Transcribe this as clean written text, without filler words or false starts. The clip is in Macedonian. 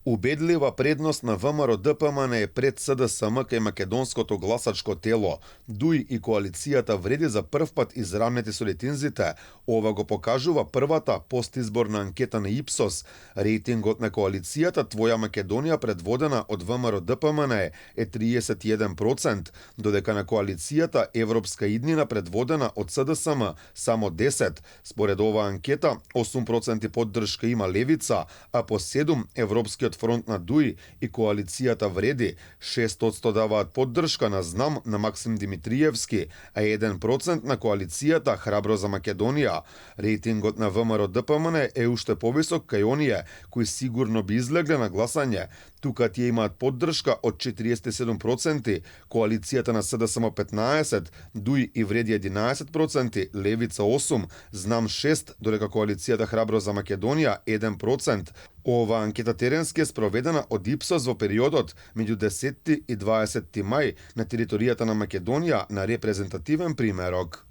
Убедлива предност на ВМРО-ДПМН е пред СДСМ кај македонското гласачко тело. ДУИ и коалицијата Вреди за прв пат изравнети со детинзите. Ова го покажува првата постизборна анкета на Ипсос. Рейтингот на коалицијата Твоја Македонија предводена од ВМРО-ДПМН е 31%, додека на коалицијата Европска иднина предводена од СДСМ само 10%. Според оваа анкета, 8% поддршка има Левица, а по 7% Европскиот фронт на ДУИ и коалицијата Вреди, 6% даваат поддршка на Знам на Максим Димитриевски, а 1% на коалицијата Храбро за Македонија. Рейтингот на ВМРО-ДПМН е уште повисок кај оние кои сигурно би излегле на гласање. Тука тие имаат поддршка од 47%, коалицијата на СДСМ 15%, ДУИ и Вреди 11%, Левица 8%, Знам 6%, додека коалицијата Храбро за Македонија 1%. Ова анкета теренски е спроведена од Ипсос во периодот меѓу 10 и 20 мај на територијата на Македонија на репрезентативен примерок.